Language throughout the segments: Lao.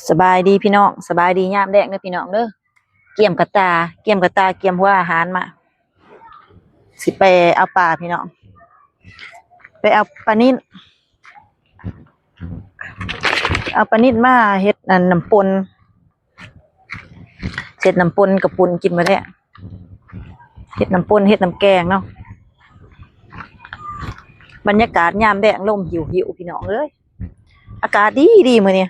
ສະບາຍດີພີ່ນ້ອງ ສະບາຍດີຍາມແລງເດີພີ່ນ້ອງເດີ. ກຽມກະຕ່າ ກຽມກະຕ່າ ກຽມຫົວອາຫານມາ ຊິໄປເອົາປາພີ່ນ້ອງ ໄປເອົາປານິນ ເອົາປານິນມາເຮັດອັນນ້ຳປົ່ນ ເຮັດນ້ຳປົ່ນກະປຸ້ນກິນມື້ແລງ ເຮັດນ້ຳປົ່ນເຮັດນ້ຳແກງເນາະ. ບັນຍາກາດຍາມແລງ ລົມຫິວໆ ພີ່ນ້ອງເອີຍ ອາກາດດີໆ ມື້ນີ້.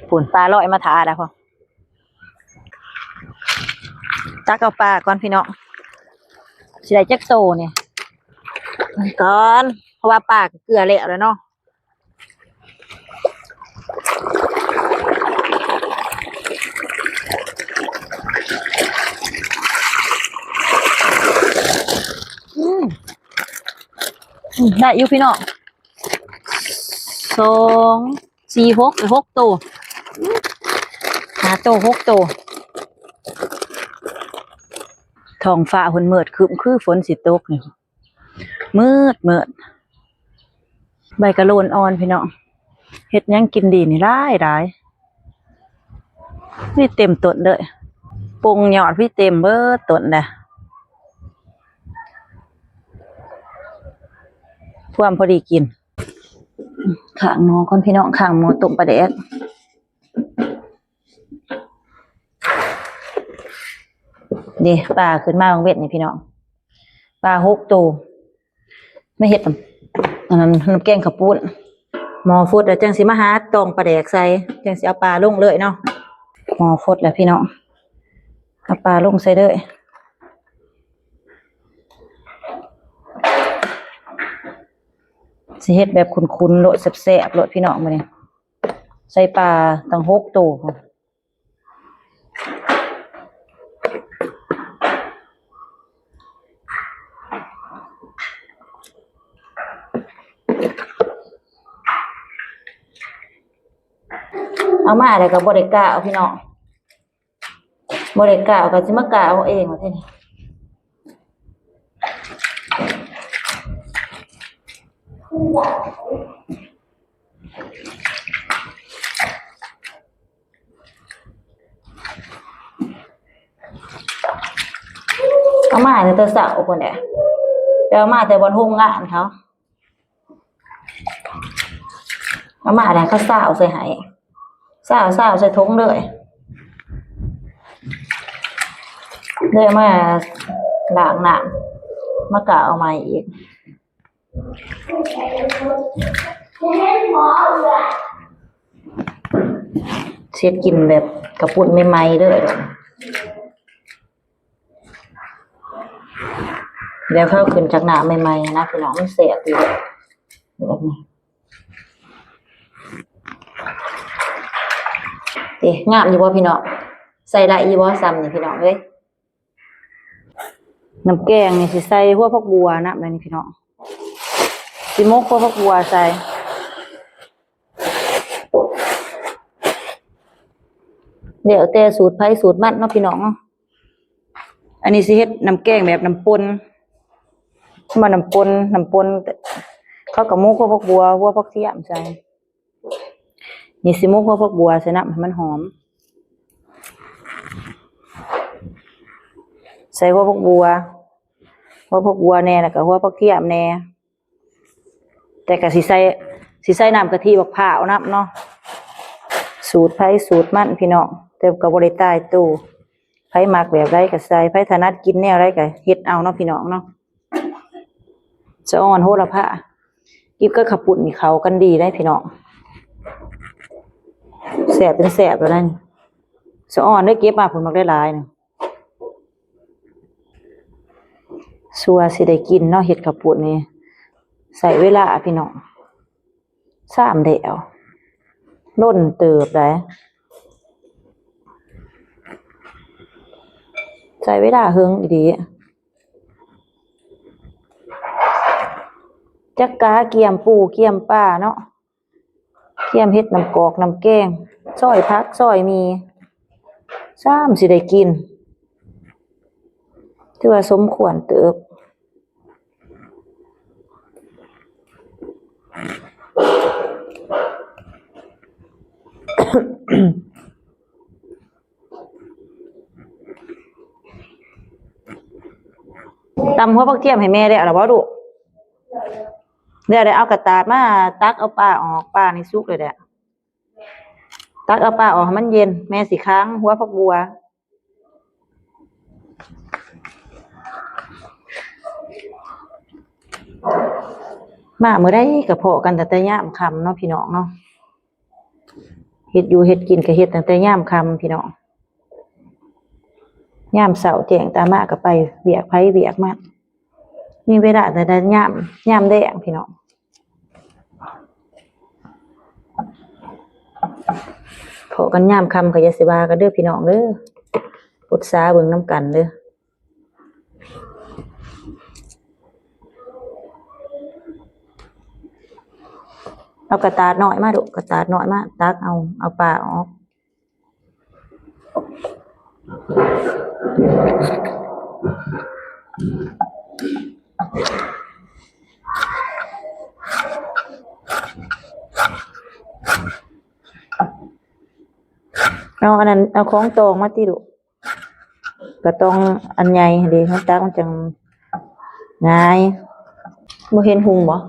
ພຸ້ນ ປາລອຍມາຖ້າແລ້ວພຸ້ນ. ຕັກເອົາປາກ່ອນພີ່ນ້ອງ ຊິໄດ້ຈັກໂຕນີ້ ກ່ອນ ເພາະວ່າປາກະເກືອແລ້ວແລ້ວເນາະ. ອືມ ອືມ ໄດ້ຢູ່ພີ່ນ້ອງ ສອງ ສີ່ ຫົກ ຫົກໂຕ ຫ້າໂຕ ຫົກໂຕ. ທ້ອງຟ້າພຸ້ນມືດຄຶ້ມ ຄືຝົນຊິຕົກນີ້ ມືດ ມືດ. ໃບກະໂລນອ່ອນພີ່ນ້ອງ ເຮັດຫຍັງກິນດີນີ້ຫຼາຍໆ ມີເຕັມຕົ້ນເລີຍ ປົ່ງຍອດມີເຕັມເບິດຕົ້ນແຫຼະ ພວມພໍດີກິນ. ຂ້າງໝໍ້ກ່ອນພີ່ນ້ອງ ຂ້າງໝໍ້ຕົ້ມປາແດກ. ນີ້ ປາຂຶ້ນມາຫວ່າງເວັນນີ້ພີ່ນ້ອງ ປາຫົກໂຕ ມາເຮັດ ອັນນັ້ນ ນ້ຳແກງເຂົ້າປຸ້ນ. ໝໍ້ຟົດແລ້ວ ຈັ່ງຊິມາຫາຕອງປາແດກໃສ່ ຈັ່ງຊິເອົາປາລົງເລີຍເນາະ. ໝໍ້ຟົດແລ້ວພີ່ນ້ອງ ເອົາປາລົງໃສ່ເລີຍ. ຊິເຮັດແບບຂຸ້ນໆ ໂລດ ແຊບໆ ໂລດພີ່ນ້ອງ ມື້ນີ້ ໃສ່ປາຕັ້ງຫົກໂຕ. ເອົາມາແລ້ວກໍບໍ່ໄດ້ກາວ ພີ່ນ້ອງ ບໍ່ໄດ້ກາວ ກໍຊິມາກາວເອງວ່າຊັ້ນ. ເອົາມາຕັ້ງແຕ່ເຊົ້າພຸ້ນແຫຼະ ໄປເອົາມາແຕ່ບ່ອນໂຮງງານເຂົາ ເອົາມາແລ້ວເຂົາຊາວໃສ່ໃຫ້ ຊາວ ຊາວໃສ່ຖົງເລີຍ ເລີຍມາລ້າງນ້ຳ ມາກາວເອົາໃໝ່ອີກ. ເຮັດກິນແບບເຂົ້າປຸ້ນໃໝ່ໆ ເດີ ແລ້ວເຂົ້າຂຶ້ນຈາກນ້ຳໃໝ່ໆ ນະພີ່ນ້ອງ ມັນແຊບຢູ່ແບບນີ້. ເອີ ງາມຢູ່ບໍ່ພີ່ນ້ອງ ໃສ່ໄດ້ຢູ່ບໍ່ ຊ່ຳນີ້ພີ່ນ້ອງເອີຍ. ນ້ຳແກງນີ້ຊິໃສ່ຫົວຜັກບົ່ວນຳ ແລ້ວນີ້ພີ່ນ້ອງ ຊິໝົກຫົວຜັກບົ່ວໃສ່ ແລ້ວແຕ່ສູດໃຜສູດມັນເນາະພີ່ນ້ອງເນາະ. ອັນນີ້ຊິເຮັດນ້ຳແກງແບບນ້ຳປົ່ນ ວ່ານ້ຳປົ່ນ ນ້ຳປົ່ນ ເຂົາກໍໝົກຫົວຜັກບົ່ວ ຫົວກະທຽມໃສ່. ນີ້ຊິໝົກຫົວຜັກບົ່ວໃສ່ນຳໃຫ້ມັນຫອມ ໃສ່ຫົວຜັກບົ່ວ ຫົວຜັກບົ່ວແດ່ ແລ້ວກໍຫົວກະທຽມແດ່ ແຕ່ກໍຊິໃສ່ ຊິໃສ່ນ້ຳກະທິບັກພ້າວນຳເນາະ ສູດໃຜສູດມັນພີ່ນ້ອງ ແຕ່ກໍບໍ່ໄດ້ຕາຍໂຕ ໃຜມັກແບບໃດກໍໃສ່ ໃຜຖະໜັດກິນແນວໃດກໍເຮັດເອົາເນາະພີ່ນ້ອງເນາະ. ສະອອນໂຫລະພາ ກິນກັບເຂົ້າປຸ້ນນີ້ເຂົ້າກັນດີເດ້ພີ່ນ້ອງ ແຊບເປັນແຊບແລ້ວນັ້ນ. ສະອອນໄດ້ເກັບມາພຸ້ນບັກຫຼາຍໆ ນະ ຊົ່ວຊິໄດ້ກິນເນາະ ເຮັດເຂົ້າປຸ້ນນີ້ ໃຊ້ເວລາພີ່ນ້ອງ ຊາມແລ້ວ ດົນເຕີບໃດ ໃຊ້ເວລາເຫິງອີ່ຫຼີ. ຈັກກາກຽມປູກຽມປາເນາະ ກຽມເຮັດນ້ຳກອກນ້ຳແກງ ຊອຍຜັກຊອຍໝີ່ ຊາມຊິໄດ້ກິນ ຖືວ່າສົມຄວນເຕີບ. ຕຳຫົວຜັກທຽມໃຫ້ແມ່ແລ້ວລະບໍ່ລູກ? ແລ້ວ ແລ້ວເອົາກະຕາດມາຕັກເອົາປາອອກ, ປານີ້ສຸກແລ້ວແຫຼະ. ຕັກເອົາປາອອກໃຫ້ມັນເຢັນ, ແມ່ຊິຄາງຫົວຜັກບົ່ວ. ມາມື້ໃດກໍພໍ້ກັນຕັ້ງແຕ່ຍາມຄ່ຳເນາະ ພີ່ນ້ອງເນາະ. ເຮັດຢູ່ເຮັດກິນກໍເຮັດຕັ້ງແຕ່ຍາມຄ່ຳ ພີ່ນ້ອງ. ຍາມເຊົ້າແຈ້ງຕາມາກໍໄປວຽກໃຜວຽກມັນ. ມີເວລາແຕ່ຍາມ ຍາມແລງ ພີ່ນ້ອງ. ພໍ້ກັນຍາມຄ່ຳກໍຢ່າຊິວ່າກັນເດີ ພີ່ນ້ອງເດີ. ປົດສາເບິ່ງນຳກັນເດີ. ເອົາກະຕາດນ້ອຍມາລູກ, ກະຕາດນ້ອຍມາ ຕັກເອົາ ເອົາປາອອກ. ເອົາອັນນັ້ນ ເອົາຂອງຕອງມາຕິລູກ. ກະຕ້ອງອັນໃຫຍ່ເດ້ ເຮົາຕັກມັນຈັ່ງງ່າຍ. ບໍ່ເຫັນຫຸງບໍ່?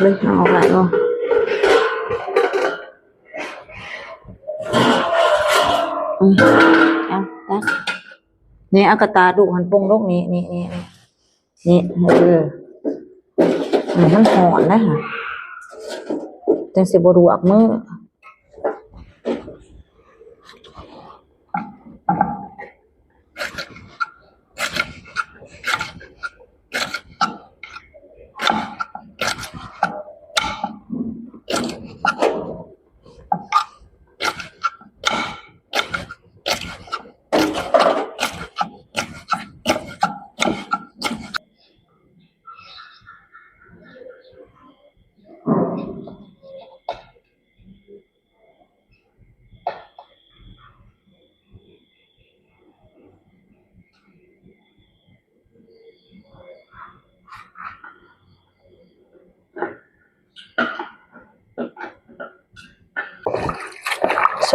ເລີຍເອົາອອກໄດ້ບໍ່? ອືມ ເອົາ ຕັກ ນີ້ ເອົາກະຕາດລູກຫັ້ນ ປົງລົງນີ້ ນີ້ ນີ້ ນີ້ ນີ້ ເອີ ນີ້ ມັນຮ້ອນນະ ຈັ່ງຊິບໍ່ລວກມື.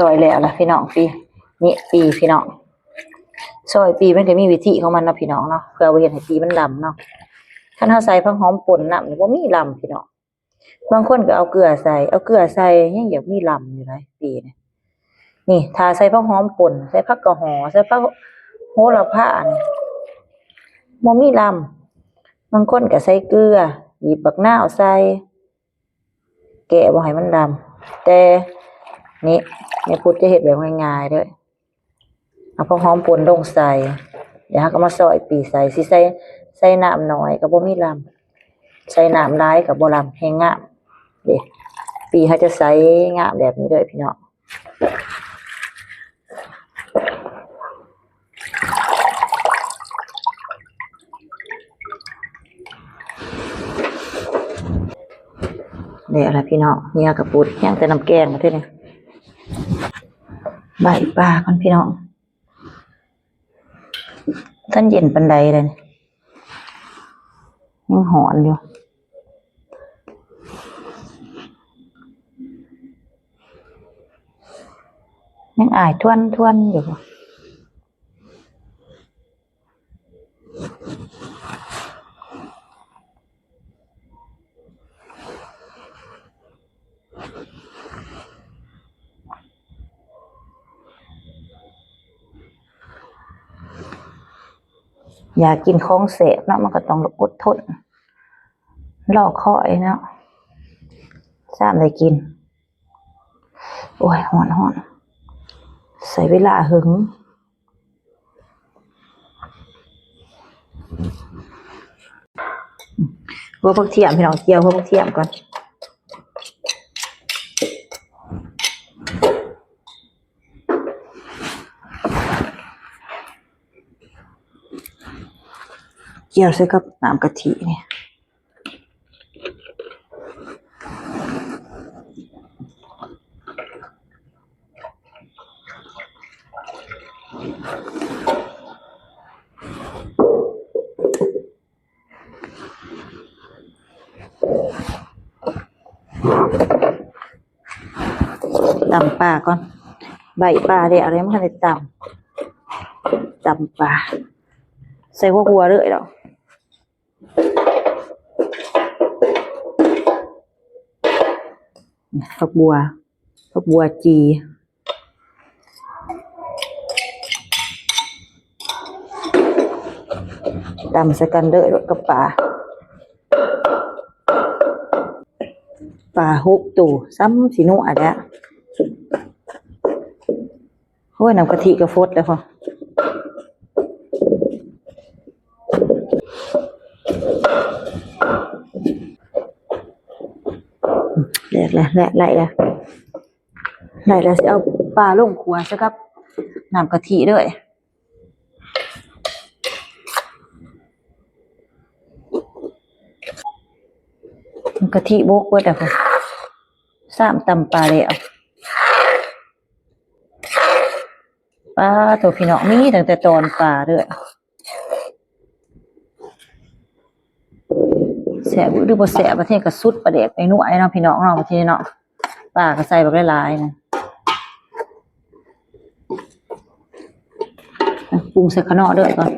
ຊອຍແລ້ວລະພີ່ນ້ອງ. ປີນີ້ ປີພີ່ນ້ອງ ຊອຍປີມັນກໍມີວິທີຂອງມັນເນາະ ພີ່ນ້ອງເນາະ ເພື່ອບໍ່ເຮັດໃຫ້ປີມັນດຳເນາະ. ຄັນເຮົາໃສ່ຜັກຫອມປົ່ນນຳນີ້ ບໍ່ມີດຳ ພີ່ນ້ອງ. ບາງຄົນກໍເອົາເກືອໃສ່ ເອົາເກືອໃສ່ຍັງຢາກມີດຳຢູ່ໃດ໋ ປີນີ້. ນີ້ ຖ້າໃສ່ຜັກຫອມປົ່ນ ໃສ່ຜັກກະຫໍ່ ໃສ່ຜັກໂຫລະພານີ້ ບໍ່ມີດຳ. ບາງຄົນກໍໃສ່ເກືອ ບີບບັກນາວໃສ່ ແກະບໍ່ໃຫ້ມັນດຳ. ແຕ່ນີ້ ແມ່ພຸດຈະເຮັດແບບງ່າຍໆເດີ້. ເອົາຜັກຫອມປົ່ນລົງໃສ່ ແລ້ວເຮົາກໍມາຊອຍປີໃສ່. ຊິໃສ່ ໃສ່ນ້ຳໜ້ອຍກໍບໍ່ມີດຳ ໃສ່ນ້ຳຫຼາຍກໍບໍ່ດຳ ແຮງງາມເດ້. ປີເຮົາຈະໃສງາມແບບນີ້ເດີ້ພີ່ນ້ອງ. ແລ້ວລະພີ່ນ້ອງ ເຫື່ອກະປຸດ ຍັງແຕ່ນ້ຳແກງປະເທດນີ້. ໃບປາກ່ອນພີ່ນ້ອງ ບໍ່ທັນເຢັນປານໃດເລີຍ ຍັງຮ້ອນຢູ່ ຍັງອາຍທວນໆຢູ່. ຢາກກິນຂອງແຊບເນາະ ມັນກໍຕ້ອງອົດທົນ ລໍຄອຍເນາະ ຊາມໄດ້ກິນ. ໂອ້ຍ ຮ້ອນ ຮ້ອນ ໃຊ້ເວລາເຫິງ. ຫົວຜັກທຽມ ພີ່ນ້ອງ ກ່ຽວຫົວຜັກທຽມກ່ອນ ກ່ຽວໃສ່ກັບນ້ຳກະທິນີ້. ຕຳປາກ່ອນ ໃບປາແລ້ວ ຍັງບໍ່ທັນໄດ້ຕຳ ຕຳປາ ໃສ່ຫົວຫົວເລີຍດອກ ຜັກບົວ ຜັກບົວຈີ່ ຕຳໃສ່ກັນເລີຍກັບປາ ປາຫົກໂຕ ສ່ຳຊິນົວແຫຼະ ໂອ້ຍ ນ້ຳກະທິກໍຟົດແລ້ວພໍ ແຫຼະ ແຫຼະ ແຫຼະ ໄດ້ແລ້ວ ໄດ້ແລ້ວ ຊິເອົາປາລົງຂົ້ວໃສ່ກັບນ້ຳກະທິເລີຍ ກະທິບົກເບິດແລ້ວ ຊ້ຳຕຳປາແລ້ວ ປາໂທ້ ພີ່ນ້ອງ ມີຕັ້ງແຕ່ຕອນປາເດີ ແຊບຫຼືບໍ່ແຊບ ບາດນີ້ກໍສຸດປາແດກໄປນົວເນາະ ພີ່ນ້ອງເນາະ ບາດນີ້ເນາະ ປາກໍໃສ່ບັກຫຼາຍໆນະ ປຸງໃສ່ຂະເນາະເດີກ່ອນ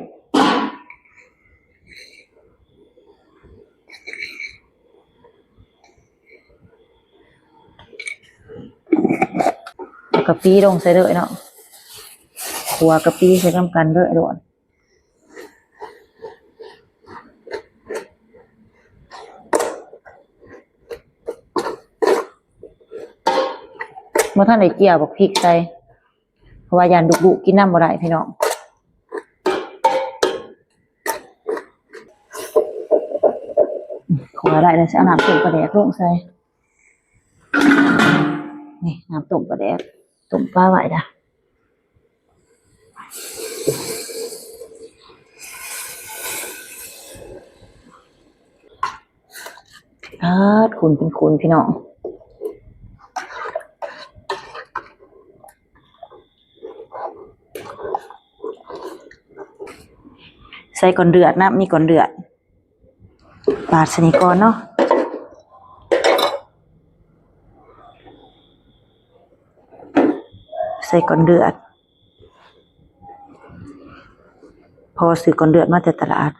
ເອົາກະປິລົງໃສ່ເດີເນາະ ຂົ້ວກະປິໃສ່ນຳກັນເດີໂລດ ບໍ່ທັນໄດ້ກ່ຽວບັກພິກໃສ່ ເພາະວ່າຢ້ານດຸໆກິນນຳບໍ່ໄດ້ພີ່ນ້ອງ ຂົ້ວໄດ້ແລ້ວ ຊິເອົານ້ຳຕົ້ມປາແດກລົງໃສ່ ນີ້ນ້ຳຕົ້ມປາແດກ ຕົ້ມປາໄວ້ດາ ອາດ ຂຸ້ນເປັນຂຸ້ນພີ່ນ້ອງ ໃສ່ກ້ອນເລືອດນຳ ມີກ້ອນເລືອດ ປາດໃສ່ນີ້ກ່ອນເນາະ ໃສ່ກ້ອນເລືອດ ພໍຊື້ກ້ອນເລືອດມາແຕ່ຕະຫຼາດ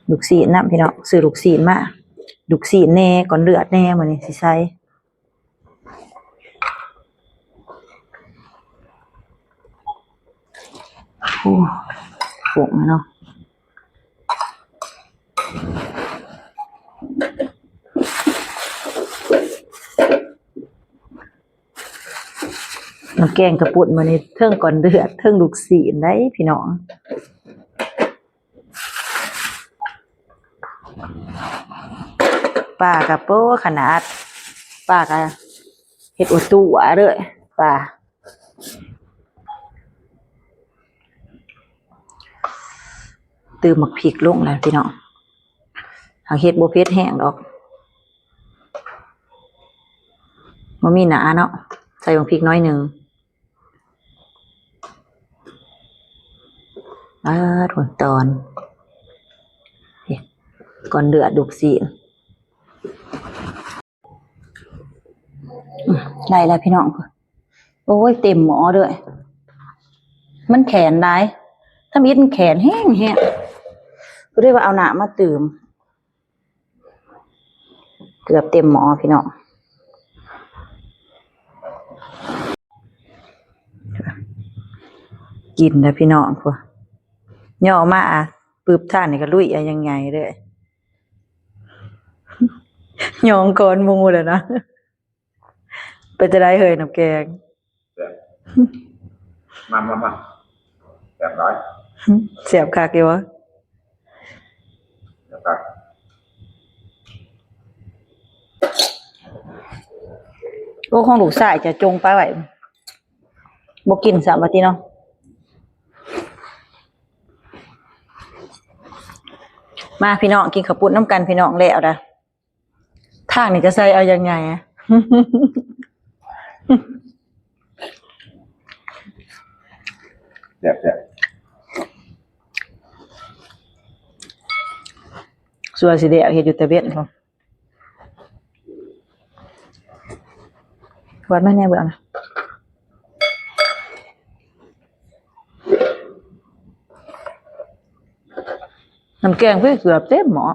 ລູກຊີ້ນນຳພີ່ນ້ອງ ຊື້ລູກຊີ້ນມາ ລູກຊີ້ນແດ່ ກ້ອນເລືອດແດ່ ມື້ນີ້ຊິໃສ່ ໂອ້ ໂອ້ເນາະ ນ້ຳແກງກະປຸ້ນມື້ນີ້ ເທິງກ້ອນເລືອດ ເທິງລູກຊີ້ນໄດ໋ພີ່ນ້ອງ ປາກະໂປຂະໜາດ ປາກະເຮັດອົວຕົວເດີ ປາ ຕື່ມໝາກພິກລົງແລ້ວພີ່ນ້ອງ ຫາກເຮັດບໍ່ເຜັດແຮງດອກ ບໍ່ມີໜ້າເນາະ ໃສ່ໝາກພິກໜ້ອຍໜຶ່ງ ອາ ໂດນຕອນ ນີ້ ກ້ອນເລືອດລູກຊີ້ນ ອືມ ໄດ້ແລ້ວພີ່ນ້ອງ ໂອ້ຍ ເຕັມໝໍ້ເດີ ມັນແຂນຫຼາຍ ທຳອິດມັນແຂນແຮງໆ ກໍເລີຍວ່າເອົານ້ຳມາຕື່ມ ເກືອບເຕັມໝໍ້ພີ່ນ້ອງ ກິນແລ້ວພີ່ນ້ອງ ພຸ້ນ ຍໍມາປຶບ ທ່ານນີ້ກໍລຸຍເອົາຢ່າງໃຫຍ່ເລີຍ ຍ່ອງກ່ອນໝູ່ແລ້ວນະ ເປັນຈັ່ງໃດເຮີ້ຍ ນ້ຳແກງ? ແຊບ ມາໆໆ ແຊບຫຼາຍ ແຊບຄັກຢູ່ບໍ່? ແຊບຄັກ ໂອ້ ຂອງລູກຊາຍຈະຈົ່ງປາໄວ້ ບໍ່ກິນຊ້ຳວ່າຕິເນາະ ມາພີ່ນ້ອງ ກິນເຂົ້າປຸ້ນນຳກັນພີ່ນ້ອງ ແລ້ວດາ ທາງນີ້ກໍໃສ່ເອົາຢ່າງໃຫຍ່ ແຊບໆ ຊົ່ວຊິແລ້ວ ເຮັດຢູ່ຕາເວັນພຸ້ນ. ກວດມາແດ່ເບິ່ງນະ. ນ້ຳແກງເພິ່ນເກືອບເຕັມໝໍ້.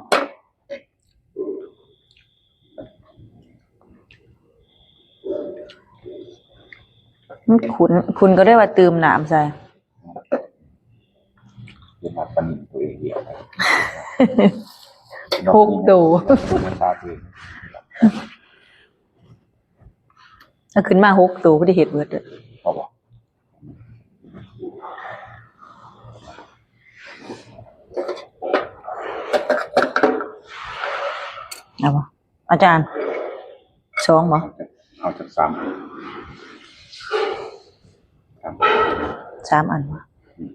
ມັນຂຸ້ນ ຂຸ້ນກໍໄດ້ວ່າຕື່ມນ້ຳໃສ່. ເຮັດໃຫ້ປານນີ້ຕົວເອງດຽວ ຫົກໂຕ ເອົາຂຶ້ນມາຫົກໂຕ ບໍ່ໄດ້ເຮັດເບິດເລີຍ. ເອົາບໍ່? ເອົາບໍ່? ອາຈານ ສອງບໍ່? ເອົາຈັກສາມອັນ ສາມອັນ ສາມອັນບໍ່? ອືມ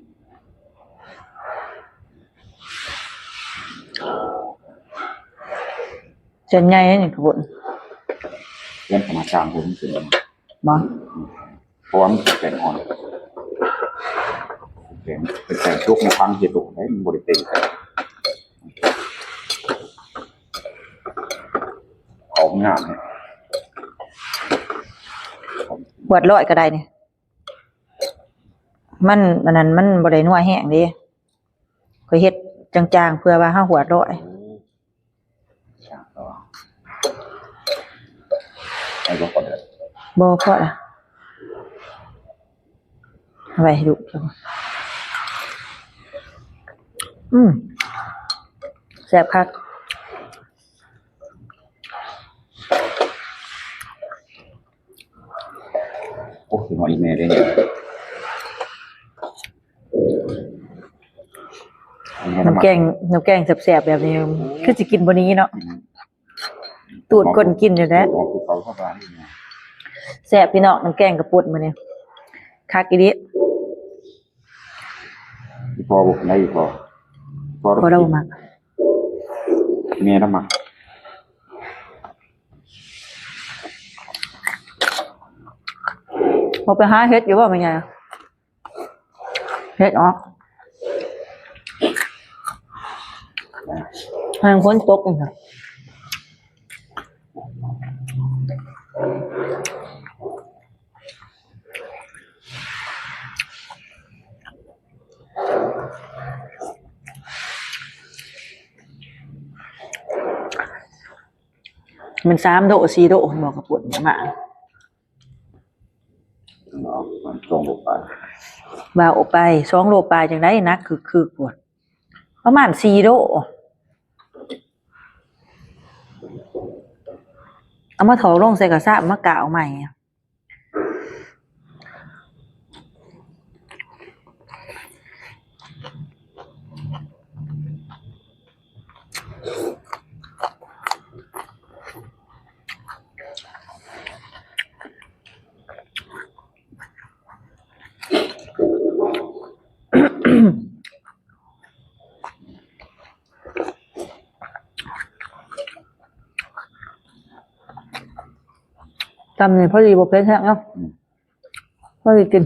ສ່ວນໃຫຍ່ນີ້ຄືບຸນ ເປັນຂະໜາດກາງ ບໍ່? ອືມ ເພາະວ່າມັນເປັນແປ້ງອ່ອນ ແປ້ງ ເປັນແປ້ງສຸກໃນຖັງເຮັດໂດນໄດ້ ມັນບໍ່ໄດ້ເຕັມ ເອົາງາມ ຂວດຮ້ອຍກໍໄດ້ນີ້ ມັນ ອັນນັ້ນມັນບໍ່ໄດ້ນົວແຮງເດ້ ຂ້ອຍເຮັດຈາງໆ ເພື່ອວ່າເຮົາຫວດຮ້ອຍ. ເອົາບໍ່ ພໍແລ້ວ ບໍ່ ພໍລະ ເອົາໄວ້ໃຫ້ລູກ. ອືມ ແຊບຄັກ. ໂອ້ ຊິມາອີກແນ່ເດ້ ນ້ຳແກງ ນ້ຳແກງແຊບໆ ແບບນີ້ ຄືຊິກິນບໍ່ໜີເນາະ. ອືມ ຕູດກົ້ນກິນຢູ່ແຫຼະ ແຊບພີ່ນ້ອງ ນ້ຳແກງກະປຸ້ນມື້ນີ້ ຄັກອີ່ຫຼີ. ອີ່ພໍ່ບໍ່ກິນໄດ້ ອີ່ພໍ່ ພໍ່ລາວບໍ່ມັກ ແມ່ລາວມັກ. ບໍ່ໄປຫາເຫັດຢູ່ບໍ່ແມ່ໃຫຍ່? ເຫັດອອກ ແຮງຝົນຕົກນີ້ນະ. ມັນສາມໂດ ສີ່ໂດ ເຫັນບໍ່ ກະປຸ້ນມາ ສອງໂລປາຍ ວ່າອອກໄປ ສອງໂລປາຍຈັ່ງໃດ ໜັກຄຶກໆ ພຸ້ນ ປະມານສີ່ໂລ ເອົາມາຖອກລົງໃສ່ກະຊາມ ມາກາວໃໝ່. ຕຳນີ້ພໍດີ ບໍ່ເຜັດແຮງເນາະ ອືມ ພໍດີກິນ.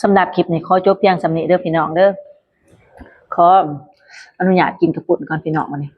ສຳລັບຄລິບນີ້ ຂໍຈົບພຽງສ່ຳນີ້ເດີພີ່ນ້ອງເດີ. ຂໍອະນຸຍາດກິນເຂົ້າປຸ້ນກ່ອນພີ່ນ້ອງ ມື້ນີ້